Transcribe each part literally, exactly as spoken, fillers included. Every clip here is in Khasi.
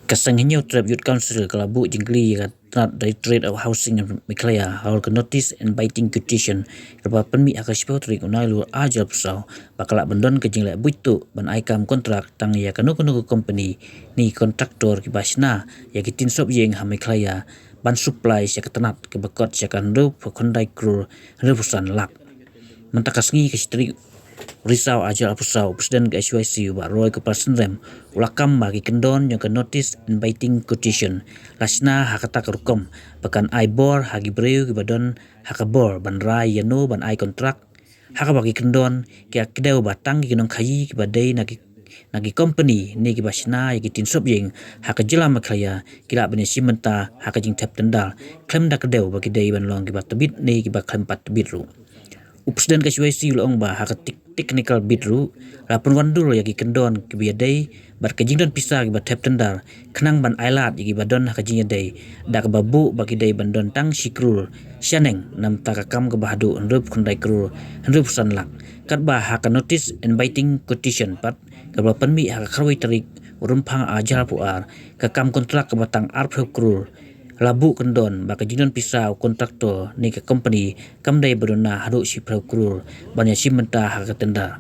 Ka Seng Hynñiewtrep Youth Council ka la buh jingkylli ïa ka tnat Directorate of Housing Meghalaya halor ka notice inviting quotation kaba pynmih ha ka shiphew tarik u Nailur arhajar arphew saw ba ka lah ban don ka jingleh buit tuh ban ai kam kontrak tang ïa kano kano ka kompani ne kontraktor kiba shna ïa ki tin sop ïing ha Meghalaya ban supply sha ka tnat kaba kot sha ka hynriewphew khyndai klur hynriewphew san lak. Mynta ka sngi ka shi tarik Risaw arhajar arphew saw, u President ka H Y C u Bah Roy Kupar Synrem u la kam ba ki kyndon jong ka notice inviting quotation la shna ha kata ka rukom ba kan ai bor ha ki briew kiba don ha ka bor ban rai ïano ban ai kontrak, ha kaba ki kyndon ki ïa kdew ba tang ki nongkhaïi kiba dei na ki na ki kompani ne kiba shna ïa ki tin sop ïing ha ka jylla Meghalaya ki lah ban ïashim bynta ha ka jingthep tender khlem da kdew ba ki dei ban long kiba tbit ne kiba khlem pat tbit ruh. U President ka H Y C u la ong ba ha ka tec-, technical bid ruh la pynwandur ïa ki kyndon kiba ïadei bad ka jingdon pisa kiba thep tender khnang ban ailad ïa kiba don ha ka jingïadei da kaba buh ba ki dei ban don tang shi klur shaneng na bynta ka kam kaba haduh hynriewphew khyndai klur hynriewphew san lak. Katba ha ka notice inviting quotation pat kaba la pynmih ha ka khatwei tarik u Rymphang arhajar arphew ar, ka kam kontrak kaba tang arphew klur la buh kyndon ba ka jingdon pisa u kontraktor ne ka kompani kam dei ba duna haduh shiphew klur ban ïashim bynta ha ka tender.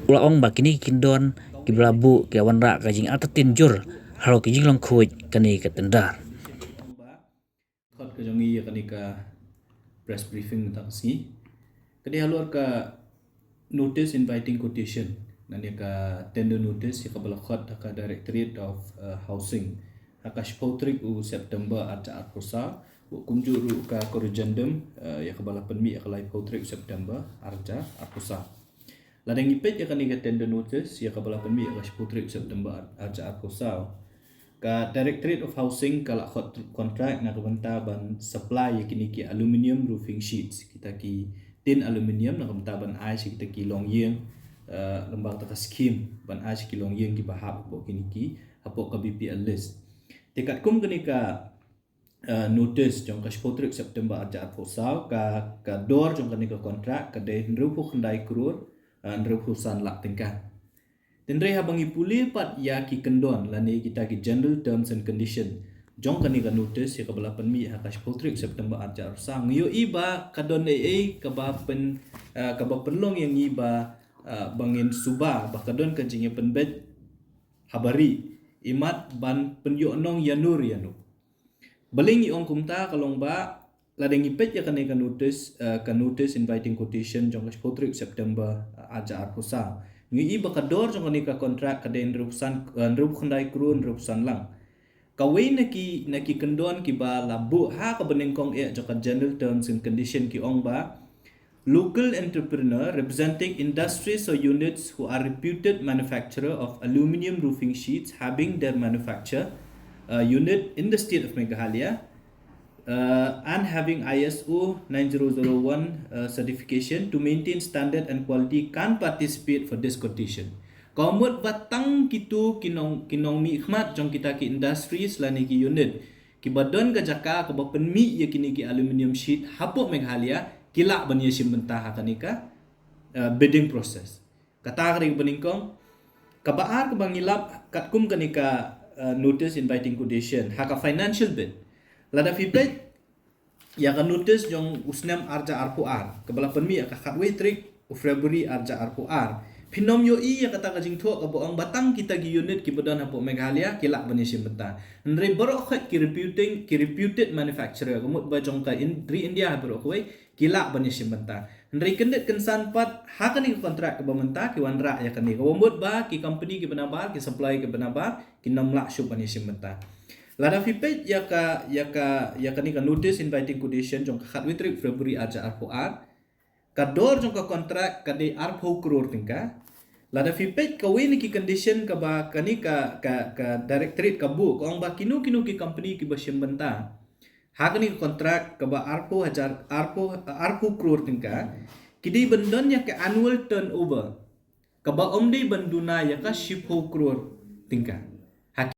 U la ong ba kine ki kyndon kiba la buh ki ïa wanrah ka jingartatien jur halor ka jinglong khuid kane ka tender. Khot ka jong ngi ïa kane ka press briefing mynta ka sngi ka dei halor ka notice inviting quotation, lane ka tender notice ïa kaba la khot da ka Directorate of, uh, Housing ha ka shiphew tarik u September arhajar arphew saw, kumjuh ruh ka corrigendum, uh, ïa kaba la pynmih ha ka laiphew tarik u September arhajar arphew saw. Lada ngi peit ïa kane ka tender notice ïa kaba la pynmih ha ka shiphew tarik u September arhajar arphew saw, ka Directorate of Housing ka la khot kontrak na ka bynta ban supply ïa kine ki aluminium roofing sheets, kita ki tin aluminium, na ka bynta ban ai sha kita ki longïing, eh, lyngba kata ka skhim ban ai sha ki longïing kiba hap hapoh kine ki, hapoh ka B P L list. Te katkum kane ka, eh, notice jong ka shiphew tarik September arhajar arphew saw, ka, ka dor jong kane ka kontrak ka dei hynriewphew khyndai klur, eh, hynriewphew san lak tyngka. Hynrei haba ngi pule pat ïa ki kyndon lane kita ki general terms and condition jong kane ka notice ïa kaba la pynmih ha ka shiphew tarik September arhajar arphew saw, ngi ïohi ba ka don ei ei kaba pyn, eh, kaba pynlong ïa ngi ba, eh, ba ngin suba ba ka don ka jingïapynbeit ha bari imat ban pynïohnong ïano re ïano. Balei ngi ong kumta ka long ba lada ngi peit ïa kane ka notice, eh, ka notice inviting quotation jong ka shiphew tarik September, eh, arhajar arphew saw, ngi ïohi ba ka dor jong kane ka kontrak ka dei hynriewphew san, eh, hynriewphew khyndai klur hynriewphew san lak. Kawei na ki, na ki kyndon kiba la buh ha kaba nyngkong eh jong ka general terms and condition ki ong ba local entrepreneur representing industries or units who are reputed manufacturer of aluminium roofing sheets having their manufacture, uh, unit in the state of Meghalaya, uh, and having I S O nine zero zero one, uh, certification to maintain standard and quality can participate for this quotation. Ka mut ba tang kito ki nong, ki nongmihkhmat jong kita ki industries lane ki unit kiba don ka jaka kaba pynmih ïa kine ki aluminium sheet hapoh Meghalaya ki lah ban ïashim bynta ha kane ka, eh, bidding process. Kata ka dei kaba nyngkong. Kaba ar kaba ngi lap katkum kane ka, eh, notice inviting quotation ha ka financial bid. Lada phi peit ïa ka notice jong u snem arhajar arphew ar kaba la pynmih ha ka khatwei tarik u February arhajar arphew ar, phin ym ïohi ïa kata ka jingthoh kaba ong ba tang kita ki unit kiba don hapoh Meghalaya ki lah ban ïashim bynta. Hynrei baroh khoit ki reputing, ki reputed manufacturer, ka mut ba jong ka in, ri India baroh kawei, ki lah ban ïashim bynta. Hynrei kyndit kynsan pat ha kane ka kontrak kaba mynta ki wanrah ïa kane, kaba mut ba ki company kiba nabar, ki supplier kiba nabar kin ym lah shuh ban ïashim bynta. Lada phi peit ïa ka, ïa ka, ïa kane ka notice inviting quotation jong ka khatwei tarik February arhajar arphew ar, ka dor jong ka kontrak ka dei arphew klur tyngka. Lada phi peit kawei na ki condition kaba kane ka, ka, ka directorate ka buh, ka ong ba kino kino ki company kiba shim bynta ha kane ka kontrak kaba arphew hajar, arphew, arphew klur tyngka, ki dei ban don ïa ka annual turnover kaba ym dei ban duna ïa ka shiphew klur tyngka. Ha,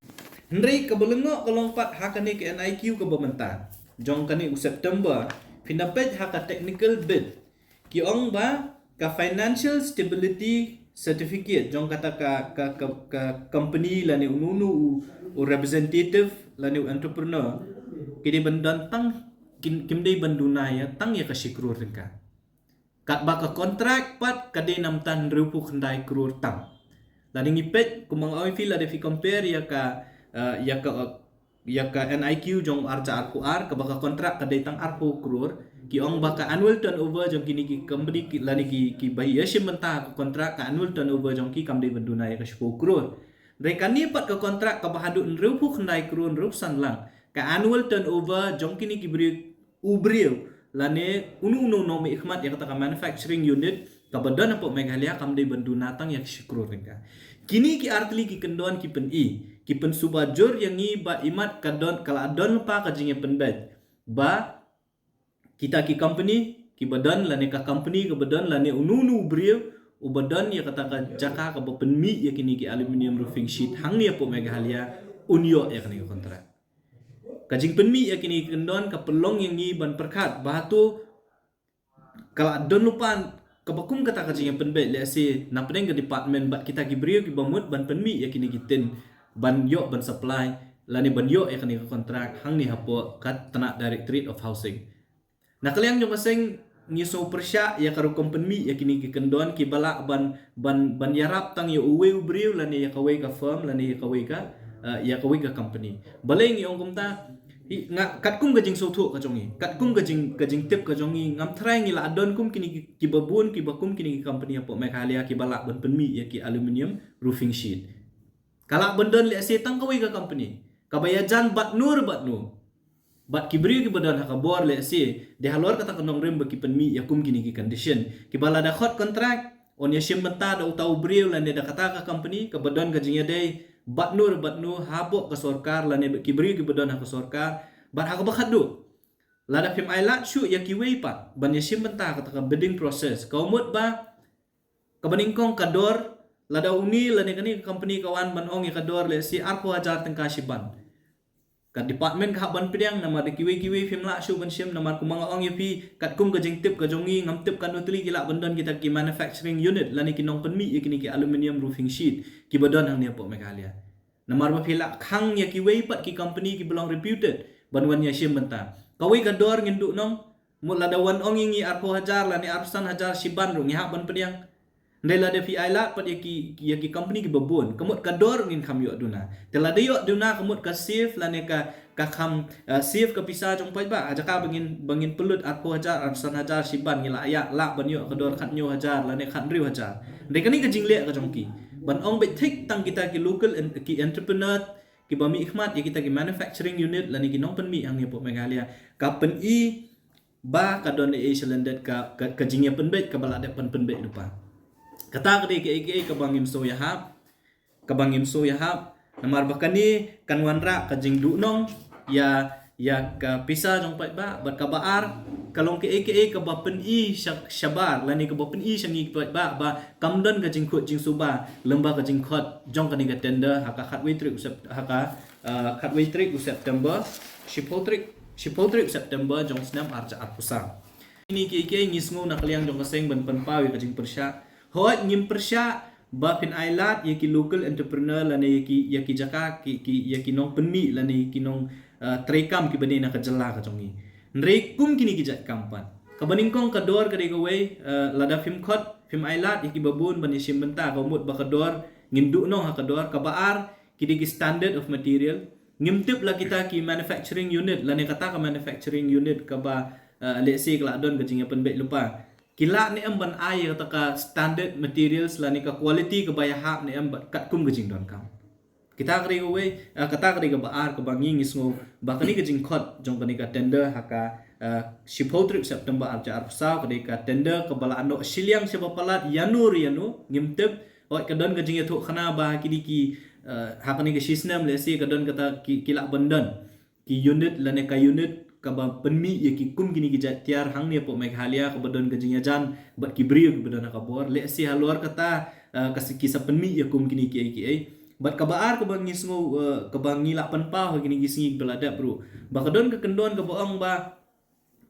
hynrei kaba lyngngoh ka long pat ha kane ka N I Q kaba mynta jong kane u September, phin da peit ha ka technical bid, ki ong ba ka financial stability certificate jong kata ka, ka, ka, ka company lane unu unu u, u representative lane u entrepreneur, ki dei ban don tang, kim, kim dei ban duna ïa tang ïa ka shi klur tyngka. Katba ka contract pat ka dei namta hynriewphew khyndai klur tam. Lada ngi peit, kumba nga ong ïa phi, lada phi compare ïa ka, eh, ïa ka, ïa ka N I Q jong arhajar arphew ar, kaba ka contract ka dei tang arphew klur, ki ong ba ka annual turnover jong kine ki company ki, lane ki, kiba ïashim bynta ka contract, ka annual turnover jong ki kam dei ban duna ïa ka shiphew klur. Hynrei kane pat ka contract kaba haduh hynriewphew khyndai klur, hynriewphew san lak, ka annual turnover jong kine ki briew, u briew lane unu unu u nongmihkhmat ïa kata ka manufacturing unit kaba don hapoh Meghalaya kam dei ban duna tang ïa ka shi klur tyngka. Kine ki artylli ki kyndon ki pyni, ki pynsuba jur ïa ngi ba imat ka don, ka la don lypa ka jingïapynbeit ba kita ki company kiba don lane ka company kaba don lane unu unu u briew uba don ïa kata ka jaka kaba pynmih ïa kine ki aluminium roofing sheet hangne hapoh Meghalaya un ïoh ïa kane ka contract. Ka jingpynmih ïa kine ki kyndon ka pynlong ïa ngi ban pyrkhat ba hato ka la don lypa kaba kum kata ka jingïapynbeit, lehse na pdeng ka department bad kita ki briew kiba mut ban pynmih ïa kine ki tin ban ïoh ban supply lane ban ïoh ïa kane ka contract hangne hapoh ka tnat Directorate of Housing. Na ka liang jong ka seng ngi sngewpyrshah ïa ka rukom pynmih ïa kine ki kyndon kiba lah ban, ban, ban ïarap tang ïa uwei u briew lane ïa kawei ka firm lane ïa kawei ka, eh, ïa kawei ka company. Balei ngi ong kumta? Hi, nga, katkum ka jingsngewthuh ka jong ngi, katkum ka jing, ka jingtip ka jong ngi, ngam tharai ngi la don kum kine ki, kiba bun, kiba kum kine ki company hapoh Meghalaya kiba lah ban pynmih ïa ki aluminium roofing sheet. Ka lah ban don lehse tang kawei ka company kaba ïajan bad no re bad no. Bad ki briew kiba don ha ka bor lehse dei halor kata ka nongrim ba ki pynmih ïa kum kine ki condition. Kiba lada khot contract, yn ïashim bynta da uta u briew lane da kata ka company kaba don ka jingïadei bad no re bad no hapoh ka sorkar lane bad ki briew kiba don ha ka sorkar. Bad ha kaba khatduh, lada phim ailad shuh ïa kiwei pat ban ïashim bynta ha kata ka bidding process, ka mut ba kaba nyngkong ka dor, lada une lane kane ka company ka wan ban ong ïa ka dor lehse arphew hajar tyngka shiban, ka department ka hap ban pdiang namar da kiwei kiwei phim lah shuh ban shim, namar kumba nga ong ïa phi, katkum ka jingtip ka jong ngi ngam tip katno tylli ki lah ban don kita ki manufacturing unit lane ki nongpynmih ïa kine ki aluminium roofing sheet kiba don hangne hapoh Meghalaya. Namar ba phi lah khang ïa kiwei pat ki company kiba long reputed ban wan ïashim bynta. Kawei ka dor ngin duh nong, mut lada wan ong ïa ngi arphew hajar lane arphew san hajar shiban ruh ngi hap ban pdiang. Hynrei lada phi ailad pat ïa ki, ïa ki company kiba bun, ka mut ka dor ngin kham ïoh duna. Te lada ïoh duna ka mut ka save lane ka, ka kham, eh, save ka pisa jong paidbah. Ha jaka ba ngin, ba ngin pynlut arphew hajar, arphew san hajar shiban, ngi lah ïa, lah ban ïoh ka dor khathynñiew hajar lane khathynriew hajar. Hynrei kane ka jingleh ka jong ki ban ong beit thik tang kita ki local en-, ki entrepreneur kiba mihkhmat ïa kita ki manufacturing unit lane ki nongpynmih hangne hapoh Meghalaya, ka pyni ba ka don ei ei shalyndet ka, ka, ka jingïapynbeit kaba la dep ban pynbeit lypa. Kata ka dei kaei kaei kaba ngim sngew ïahap, kaba ngim sngew ïahap. Namar ba kane kan wanrah ka jingduhnong ïa, ïa ka pisa jong paidbah. Bad kaba ar, ka long kaei kaei kaba pyni sha, shabar lane kaba pyni sha ngi paidbah ba kam don ka jingkhuid jingsuba lyngba ka jingkhot jong kane ka tender ha ka khatwei tarik u Sep-, ha ka, eh, khatwei tarik u September, shiphew tarik, shiphew tarik u September jong snem arhajar arphew saw. Kine kiei kiei ngi sngew na ka liang jong ka seng ban pynpaw ïa ka jingpyrshah. Hooid, ngim pyrshah ba phin ailad ïa ki local entrepreneur lane ïa ki, ïa ki jaka, ki, ki, ïa ki nongpynmih lane ïa ki nong, eh, treikam kiba dei na ka jylla ka jong ngi. Hynrei kum kine ki jait kam pat, kaba nyngkong ka dor ka dei kawei, eh, lada phim khot, phim ailad ïa kiba bun ban ïashim bynta, ka mut ba ka dor, ngin duhnong ha ka dor. Kaba ar, ki dei ki standard of material. Ngim tip la kita ki manufacturing unit lane kata ka manufacturing unit kaba, eh, lehse ka la don ka jingïapynbeit lypa, ki lah ne em ban ai ïa kata ka standard materials lane ka quality kaba ïahap ne em bad katkum ka jingdonkam. Kita ka dei kawei, eh, kata ka dei kaba ar kaba ngi, ngi sngew ba kane ka jingkhot jong kane ka tender ha ka, eh, shiphew tarik September arhajar arphew saw ka dei ka tender kaba la anok shiliang shaba palat ïano re ïano ngim tip. Hooid, ka don ka jingïathuhkhana ba ha kine ki, eh, ha kane ka shisnem lehse ka don kata ki, ki lah ban don ki unit lane ka unit kaba pynmih ïa ki kum kine ki jait tiar hangne hapoh Meghalaya kaba don ka jingïajan bad ki briew kiba don ha ka bor. Lehse halor kata, eh, ka sa, ki sa pynmih ïa kum kine kiei kiei. Bad kaba ar kaba ngi sngew, eh, kaba ngi lah pynpaw ha kine ki sngi kiba la dep ruh, ba ka don ka kyndon kaba ong ba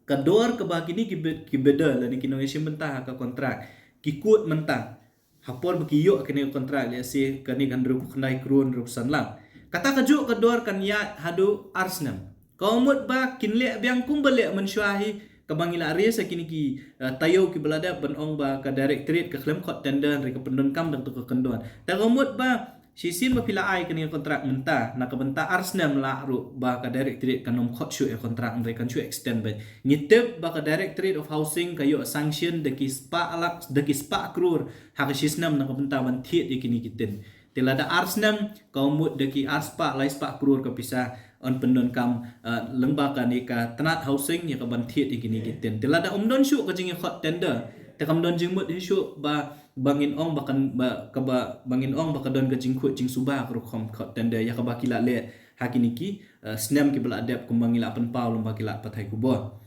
ka dor kaba kine ki bid-, ki bidder lane ki nongïashim bynta ha ka kontrak ki kut mynta, Ha por ba ki ïoh kane ka kontrak lehse kane ka hynriewphew khyndai klur, hynriewphew san lak. Kata kajuh ka dor kan ïaid haduh ar snem. Ka mut ba kin leh biang kumba leh mynshuwa hi, kaba ngi la raise ha kine ki, eh, taïew kiba la dep ban ong ba ka directorate ka khlem khot tender hynrei ka pyndonkam da kato ka kyndon. Te ka mut ba shisien ba phi la ai kane ka kontrak mynta, na ka bynta ar snem lah ruh ba ka directorate kan ym khot shuh ïa ka kontrak hynrei kan shu extend beit. Ngi tip ba ka Directorate of Housing ka ïoh sanction da ki spah lak, da ki spah klur ha ka shi snem na ka bynta ban thied ïa kine ki tin. Te lada ar snem, ka mut da ki ar spah, lai spah klur ka pisa yn pyndonkam, eh, lyngba kane ka tnat housing ïa ka ban thied ïa kine ki tin. Te lada ym don shuh ka jingïakhot tender, te kam don jingmut hi shuh ba, ba ngin ong ba kan, ba, kaba, ba ngin ong ba ka don ka jingkhuid jingsuba ka rukom khot tender ïa kaba ki la leh ha kine ki, eh, snem kiba la dep kumba ngi la pynpaw lyngba ki lad pathai khubor.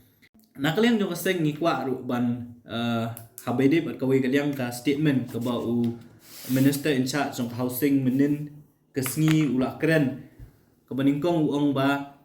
Na ka liang jong ka seng ngi kwah ruh ban, eh, haba ïadei bad kawei ka liang ka statement kaba u Minister in charge jong ka housing mynnin ka sngi u la kren, kaba nyngkong u ong ba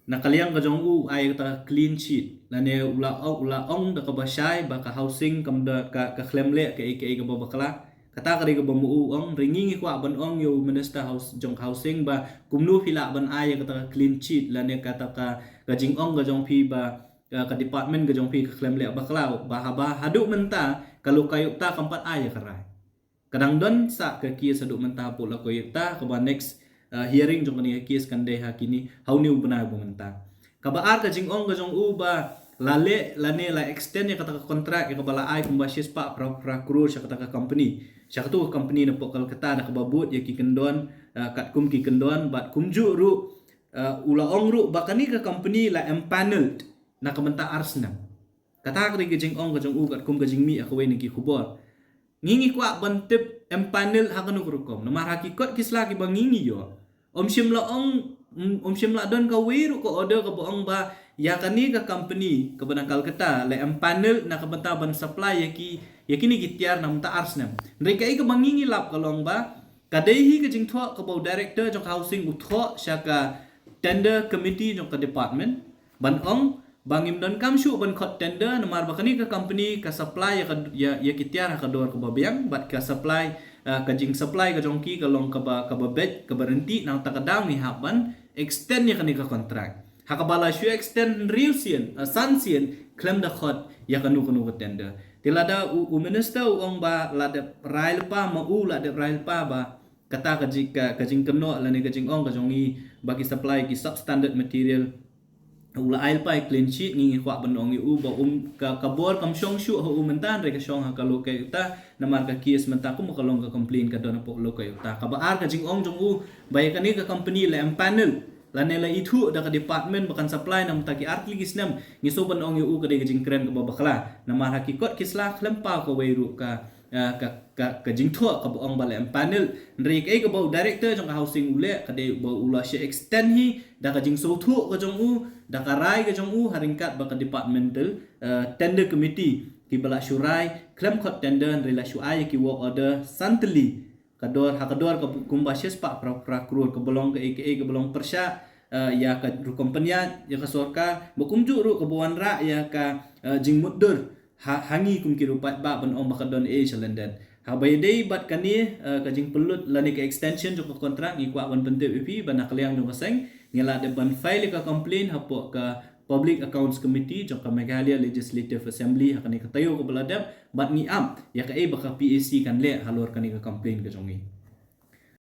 na ka liang ka jong u ai kata ka clean sheet lane u la ong, u la ong da kaba shai ba ka housing kam da ka, ka khlem leh kaei kaei kaba bakla. Kata ka dei kaba ma u ong. Hynrei ngi ngi kwah ban ong ïa u Minister House, jong ka housing ba kumno phi lah ban ai ïa kata ka clean sheet lane kata ka, ka jingong ka jong phi ba, ka, ka department ka jong phi ka khlem leh bakla, ba haba haduh mynta ka Lokayukta kam pat ai ïa ka rai. Ka dang don sa ka case haduh mynta hapoh Lokayukta, kaba next, eh, hearing jong kane ka case kan dei ha kine, ha une u bnai ba mynta. Kaba ar ka jingong ka jong u ba la leh lane la extend ïa kata ka kontrak ïa kaba la ai kumba shispah phra phra klur sha kata ka company, sha kato ka company napoh Kolkata da kaba bud ïa ki kyndon, eh, katkum ki kyndon bad kumjuh ruh, eh, u la ong ruh ba kane ka company la empanelled na ka bynta ar snem. Kata ka dei ka jingong ka jong u katkum ka jingmih ha kawei na ki khubor. Ngi ngi kwah ban tip empanelled ha kano ka rukom. Namar ha ki kot ki sla kiba ngi ngi ïoh, ym shym la ong, ym, ym shym la don kawei ruh ka order kaba ong ba ïa kane ka company kaba na Kolkata la empanelled na ka bynta ban supply ïa ki, ïa kine ki tiar na ka bynta ar snem. Hynrei kaei kaba ngi ngi lap ka long ba ka dei hi ka jingthoh kaba u director jong ka housing u thoh sha ka tender committee jong ka department ban ong ba ngim donkam shuh ban khot tender namar ba kane ka company ka supply ïa ka, ïa, ïa ki tiar ha ka dor kaba biang bad ka supply, eh, ka jingsupply ka jong ki ka long kaba, kaba beit, kaba rynti. Nangta ka daw ngi hap ban extend ïa kane ka kontrak. Ha kaba la shu extend hynriew sien, eh, san sien khlem da khot ïa kano kano ka tender. Te lada u, u minister u ong ba la dep rai lypa, ma u la dep rai lypa ba kata ka jing, ka, ka jingkynnoh lane ka jingong ka jong ngi ba ki supply ki substandard material, u la ai lypa ïa ka clean sheet, ngi ngi kwah ban ong ïa u ba um, ka, ka bor kam shong shuh ha u mynta hynrei ka shong ha ka Lokayukta namar ka case mynta kumba ka long ka complaint ka don hapoh Lokayukta. Kaba ar ka jingong jong u ba ïa kane ka company la empanel lane la ithuh da ka department ba kan supply na ka bynta ki ar tylli ki snem. Ngi shu ban ong ïa u ka dei ka jingkren kaba bakla namar ha ki kot ki sla khlem paw kawei ruh ka, ah, ka, ka, ka jingthoh kaba ong ba la empanel. Hynrei kaei kaba u director jong ka housing u leh ka dei ba u la shu extend hi da ka jingsngewthuh ka jong u, da ka rai ka jong u, ha ryngkat ba ka departmental, eh, tender committee kiba la shu rai khlem khot tender hynrei la shu ai ïa ki work order san tylli. Ka dor, ha ka dor ka kumba shispah phra phra klur, kaba long kaei kaei, kaba long pyrshah, eh, ïa ka rukom pynïaid ïa ka sorkar, ba kumjuh ruh kaba wanrah ïa ka, eh, jingmutdur ha, ha ngi kum ki riewpaidbah ban ong ba ka don ei sha lyndet. Haba ïadei bad kane, eh, ka jingpynlut lane ka extension jong ka kontrak, ngi kwah ban pyntip ïa phi ba na ka liang jong ka seng ngi la dep ban file ïa ka complaint hapoh ka Public Accounts Committee jong ka Meghalaya Legislative Assembly ha kane ka taïew kaba la dep, bad ngi ap ïa kaei ba ka P A C kan leh halor kane ka complaint ka jong ngi.